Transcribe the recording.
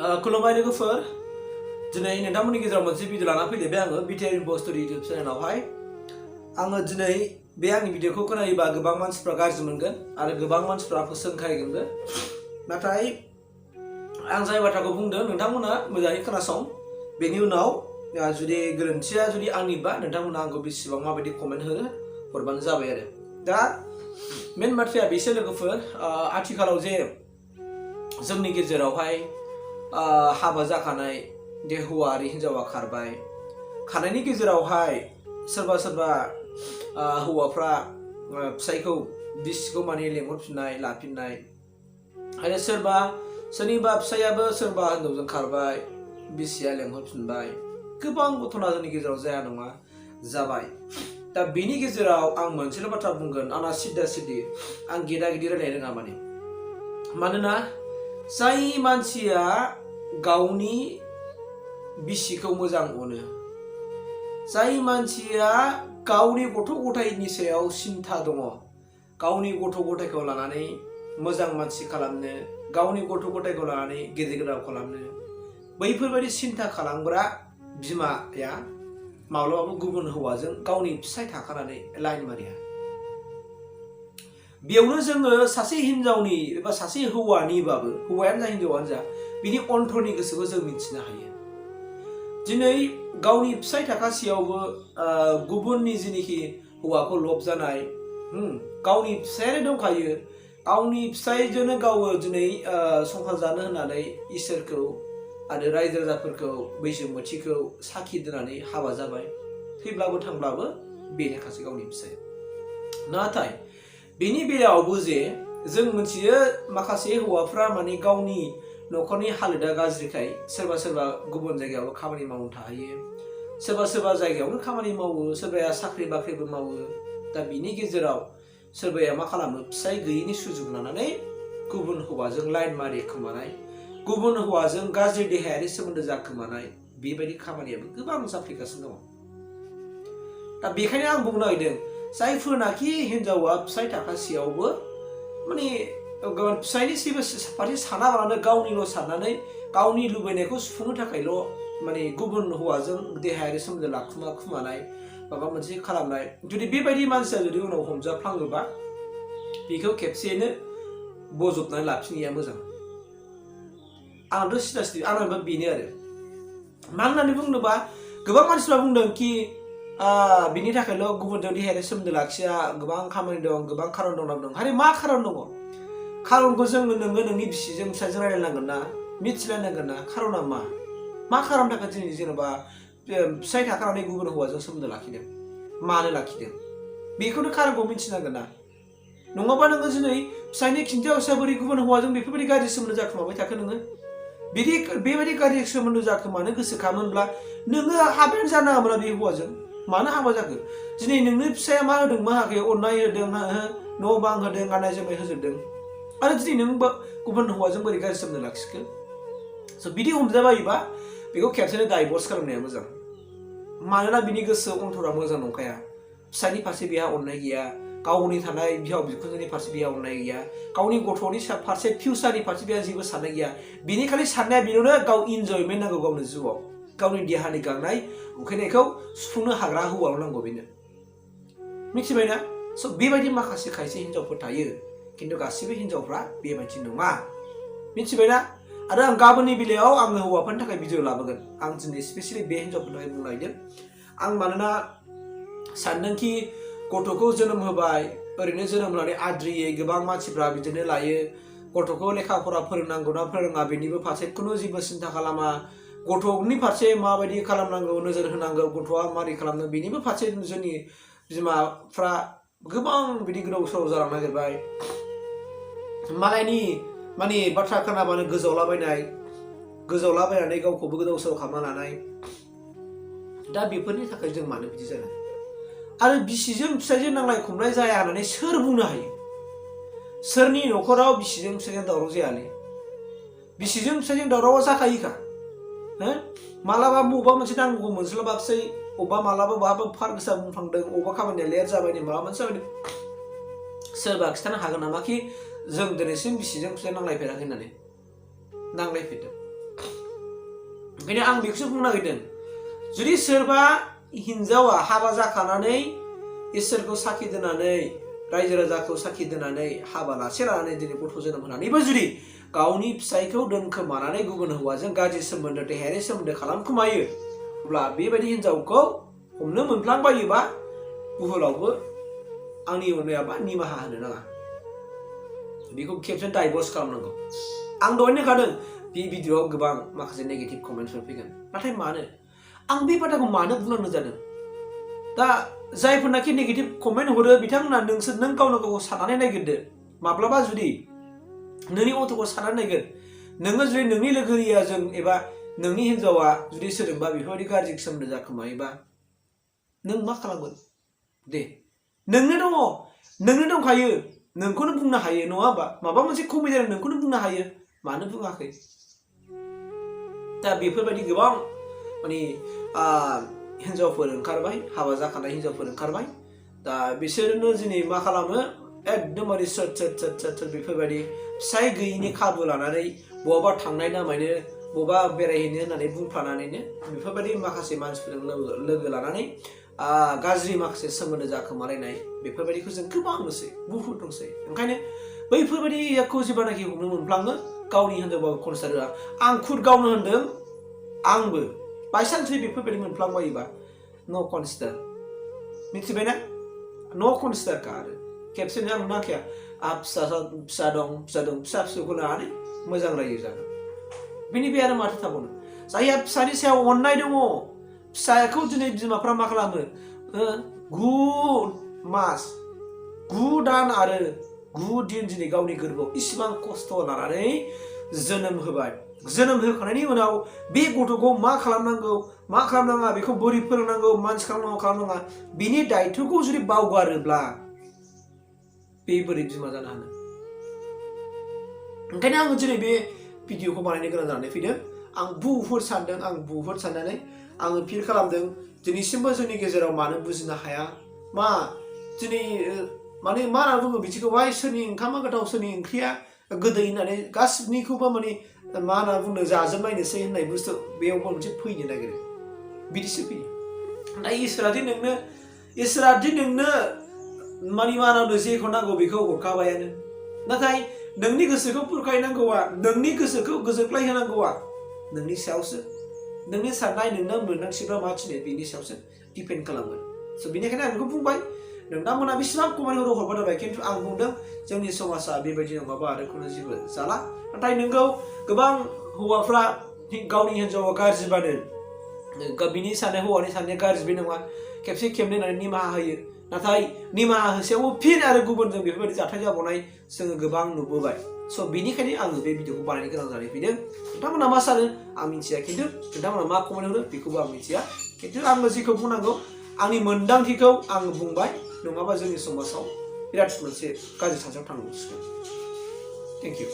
खुलुमबाय लोगोफोर दिनै नोंथांमोननि गेजेराव मोनसे भिडिअ लाना फैलायबाय आङो बिटिआर इम्पस्टर इउटिउब चेनेलावहाय आङो दिनै बे आंनि भिडिअखौ खोनायोबा गोबां मानसिफ्रा गाज्रि मोनगोन आरो गोबां मानसिफ्रा फोसोंखायगोनबो नाथाय आं जाय बाथ्राखौ बुंदों नोंथांमोना मोजाङै खोनासं बेनि उनाव जुदि गोरोन्थिया जुदि आंनिबा नोंथांमोना आंखौ बेसेबां माबायदि कमेन्ट हरबानो जाबाय आरो दा मेन बाथ्राया बेसो लोगोफोर आथिखालाव जे जोंनि गेजेरावहाय हाबा जाखानाय दे हौवा आरो हिन्जावा खारबाय खारनायनि गेजेरावहाय सोरबा सोरबा हौवाफ्रा फिसायखौ बिसिखौ माने लेंहरफिननाय लाफिननाय आरो सोरनिबा फिसायाबो सोरबा हिन्जावजों खारबाय बिसिया लेंहरफिनबाय गोबां घटना जोंनि गेजेराव जाया नङा जाबाय दा बेनि गेजेराव आं मोनसेल' बाथ्रा बुंगोन आंना सिदा सिदि आं गेदा गिदि रायलायनो रोङा मानोना जाय मानसिया गावनि बिसिखौ मोजां अनो जाय मानसिया गावनि गथ' गथायनि सायाव सिन्था दङ गावनि गथ' गथायखौ लानानै मोजां मानसि खालामनो गावनि गथ' गथायखौ लानानै गेदेर गोलाव खालामनो बैफोरबायदि सिन्था खालामग्रा बिमाया माब्लाबाबो गुबुन हौवाजों गावनि फिसाय थाखानानै लाइन मारिया बेयावनो जोङो सासे हिन्जावनि एबा सासे हौवानिबाबो हौवायानो जा हिन्जावानो जा बिनि अन्तरनि गोसोखौ जों मिथिनो हायो दिनै गावनि फिसाय थाखासेयावबो गुबुननि जिनिखि हौवाखौ लब जानाय गावनि फिसायानो दंखायो गावनि फिसायजोंनो गावो दिनै संसार जानो होननानै इसोरखौ आरो रायजो राजाफोरखौ बैसोमुथिखौ साखि दोननानै हाबा जाबाय थैब्लाबो थांब्लाबो बेनोखासै गावनि फिसाय नाथाय बेनि बेलायावबो जे जों मोनथियो माखासे हौवाफ्रा माने गावनि न'खरनि हालोदा गाज्रिखाय सोरबा सोरबा गुबुन जायगायाव खामानि मावनो थाहैयो सोरबा जायगायावनो खामानि मावो सोरबाया साख्रि बाख्रिबो मावो दा बिनि गेजेराव सोरबाया मा खालामो फिसाय गैयिनि सुजुग लानानै गुबुन हौवाजों लाइन मारि खोमानाय गुबुन हौवाजों गाज्रि देहायारि सोमोन्दो जाखोमानाय बेबायदि खामानियाबो गोबां जाफ्लेगासिनो दङ दा बेखायनो आं बुंनो नागिरदों जायफोरनाखि हिन्जावा फिसाय थाखासेयावबो माने फिसायनि फारसे सानाबालानो गावनिल' साननानै गावनि लुबैनायखौ सुफुंनो थाखायल' माने गुबुन हौवाजों देहायारि सोमोन्दो लाखुमानाय माबा मोनसे खालामनाय जुदि बेबायदि मानसिया जुदि उनाव हमजाफ्लाङोबा बेखौ खेबसेयैनो बजबनानै लाफिननाया मोजां आंथ' सिदा सिदा आंनाबो बेनो आरो मा होननानै बुंनोबा गोबां मानसिफ्रा बुंदों कि बिनि थाखायल' गुबुनजों देहायारि सोमोन्दो लाखिया गोबां खामानि दं गोबां खारन दं बुंदों आरे मा खारन दङ खारनखौ नोङो नोंनि बिसिजों फिसायजों रायलायनांगोन ना मिथिलायनांगोन ना खारना मा खारन थाखाय दिनै जेनेबा फिसाय थाखानानै गुबुन हौवाजों सोमोन्दो लाखिदों मानो लाखिदों बेखौनो खारनखौ मिथिनांगोन ना नङाबा नोङो दिनै फिसायनि खिन्थायावसो बोरै गुबुन हौवाजों बेफोरबायदि गाज्रि सोमोन्दो जाखोमाबाय थाखो नोङो बेबायदि गाज्रि सोमोन्दो जाखोमानो गोसोखामोनब्ला नोङो हाबायानो जानाङामोन बे हौवाजों मानो हाबा जाखो दिनै नोंनो फिसाया मा होदों मा होआखै अननाय होदों न' बां होदों गाननाय जोमनाय होजोबदों आरो दिनै नों गुबुन हौवाजों बोरै गाज्रि सोमोन्दो लाखिखो स' बिदि हमजाबायोबा बेखौ खेबसेनो डाइभर्स खालामनाया मोजां मानोना बिनि गोसो अन्तरा मोजां नंखाया फिसानि फारसे बेहा अननाय गैया गावनि थानाय बिहाव बिखुनजोनि फारसे बेहा अननाय गैया गावनि गथ'नि फारसे फिउचारनि फारसे बेहा जेबो साननाय गैया बेनिखायनो साननाया बेनो गाव इन्जयमेन्ट नांगौ गावनो जिउआव गावनि देहानि गांनाय उखैनायखौ सुफुंनो हाग्रा हौवाल' नांगौ बेनो मिथिबायना स' बेबायदि माखासे खायसे हिन्जावफोर थायो खिन्थु गासिबो हिन्जावफ्रा बेबायदि नङा मिथिबायना आरो आं गाबोननि बेलायाव आङो हौवाफोरनि थाखाय भिडिअ लाबोगोन आं दिनै स्पेसियेलि बे हिन्जावफोरनि थाखाय बुंनो नागिरदों आं मानोना सानदोंखि गथ'खौ जोनोम होबाय ओरैनो जोनोम होनानै आद्रियै गोबां मानसिफ्रा बिदिनो लायो गथ'खौ लेखा फरा फोरोंनांगौ ना फोरोङा बेनिबो फारसे खुनु जेबो सिन्था खालामा गथ'नि फारसे माबायदि खालामनांगौ नोजोर होनांगौ गथ'आ मारै खालामनो बेनिबो फारसे जोंनि बिमाफ्रा गोबां बिदि गोदाव सोराव जालांनो नागिरबाय मालायनि माने बाथ्रा खोनाबानो गोजावलाबायनानै गावखौबो गोदाव सोराव खालामना लानाय दा बेफोरनि थाखाय जों मानो बिदि जादों आरो बिसिजों फिसायजों नांलाय खमलाय जाया होननानै सोर बुंनो हायो सोरनि न'खराव बिसिजों फिसायजों दावराव जायालै बिसिजों फिसायजों दावरावा जाखायोखा मालाबा बबेबा मोनसे नांगौ मोनस्लाबाखसै अबेबा मालाबा बहाबा फार गोसा बुंफ्लांदों अबेबा खामानिया लेट जाबाय माबा मोनसे जाबाय सोरबा खिन्थानो हागोन नामा कि जों दिनैसिम बिसिजों फिसाय नांलायफेराखै होननानै नांलायफेरदों ओंखायनो आं बेखौसो बुंनो नागिरदों जुदि सोरबा हिनजावा हाबा जाखानानै इसोरखौ साखि दोननानै रायजो राजाखौ साखि दोननानै हाबा लासे लानानै दिनै गथ' जोनोम होनानैबो जुदि गावनि फिसायखौ दोनखोमानानै गुबुन हौवाजों गाज्रि सोमोन्दो देहायारि सोमोन्दो खालामखोमायो अब्ला बेबायदि हिनजावखौ हमनो मोनफ्लांबायोबा बुहुलावबो आंनि अननायाबा निमाहा होनो नाङा बेखौ खेबसेनो डाइभर्स खालामनांगौ आं दहायनो होखादों बे भिडिअआव गोबां माखासे नेगेटिभ कमेन्टफोर फैगोन नाथाय मानो आं बे बाथ्राखौ मानो बुंनांगौ जादों दा जायफोरनाखि नेगेटिभ कमेन्ट हरो बिथांमोना नों गावनो गावखौ साननानै नायग्रोदो माब्लाबा जुदि नोंनि गथ'खौ साननानै नायगोन नोङो जुदि नोंनि लोगोरियाजों एबा नोंनि हिनजावा जुदि सोरजोंबा बेफोरबायदि गाज्रि सोमोन्दो जाखोमायोबा नों मा खालामगोन दे नोंनो दंखायो नोंखौनो बुंनो हायो नङा होमबा माबा मोनसे खमि जादों नोंखौनो बुंनो हायो मानो बुङाखै दा बेफोरबायदि गोबां माने हिनजावफोर ओंखारबाय हाबा जाखानाय हिनजावफोर ओंखारबाय दा बिसोरनो दिनै मा खालामो एकदमबारे सोर बेफोरबायदि फिसाय गैयिनि खाबु लानानै बहाबा थांनाय नामायनो बबा बेरायहैनो होननानै बुंफ्लानानैनो बेफोरबायदि माखासे मानसिफोरजों लोगो लानानै गाज्रि माखासे सोमोन्दो जाखोमालायनाय बेफोरबायदिखौ जों गोबां नुसै बुहुत दंसै ओंखायनो बैफोरबायदिखौ जेब्लानाखि हमनो मोनफ्लाङो गावनि हिनजावबाबो कनसिडार होआ आं खुद गावनो होनदों आंबो बायसान्स बेफोरबायदि मोनफ्लांबायोबा न' कनसिडार मिथिबायना न' कनसिडारखा आरो खेबसेनो आं नुनाखैया फिसा दं फिसा फिसौखौ लानानै मोजां रायजो जागोन बेनिफ्राय आरो माथो थाबावनो जायहा फिसानि सायाव अननाय दङ फिसाखौ दिनै बिमाफ्रा मा खालामो 9 मास 9 दान आरो 9 दिन दिनै गावनि गोरबोआव इसिबां खस्थ' लानानै जोनोम होबाय जोनोम होखांनायनि उनाव बे गथ'खौ मा खालामनांगौ मा खालामनाङा बेखौ बोरै फोरोंनांगौ मानसि खालामनाङा बिनि दायित्वखौ जुदि बावगारोब्ला बे बोरै बिमा जानो हानो ओंखायनो आङो दिनै बे भिडिअखौ बानायनो गोनां जानानै फैदों आं बुहुत साननानै आङो फिल खालामदों दिनैसिमबो जोंनि गेजेराव मानो बुजिनो हाया मा दिनै माने मा होनना बुङो बिदिखौहाय सोरनि ओंखामा गोथाव सोरनि ओंख्रिया गोदै होननानै गासिबनिखौबो माने मा होनना बुंनो जाजोबनायनोसै होननाय बुस्थु बेयावबो मोनसे फैनो नागिरो बिदिसो फैयो दा इसोरा दि नोंनो माने मा होनना जेखौ नांगौ बेखौ हरखाबायानो नाथाय नोंनि गोसोखौ बुरखायनांगौआ नोंनि गोसोखौ गोजोनग्लाय होनांगौआ नोंनि सायावसो नोंनि साननाय नोंना मोनदांथिफ्रा मा थिनो बेनि सायावसो डिपेन्ड खालामगोन स' बेनिखायनो आं बेखौ बुंबाय नोंथांमोना बेसेबां कमेन्टफोराव हरबाय थाबाय खिन्थु आं बुंदों जोंनि समाजा बेबायदि नङाबा आरो खुनु जेबो जाला नाथाय नोंगौ गोबां हौवाफ्रा गावनि हिनजावा गाज्रिबानो बिनि साननाय हौवानि साननाया गाज्रि बे नङा खेबसे खेबनै होननानै निमाहा होयो नाथाय निमाहा होसेयावबो फिन आरो गुबुनजों बेफोरबायदि जाथाय जाबावनाय जोङो गोबां नुबोबाय स' बेनिखायनो आङो बे भिडिअखौ बानायनो गोनां जानानै फैदों नोंथांमोना मा सानो आं मिथिया खिन्थु नोंथांमोना मा कमेन्ट हरो बेखौबो आं मिथिया खिन्थु आङो जेखौ बुंनांगौ आंनि मोनदांथिखौ आङो बुंबाय नङाबा जोंनि समाजाव बिराद मोनसे गाज्रि थासारियाव थांनो हागौ थेंक इउ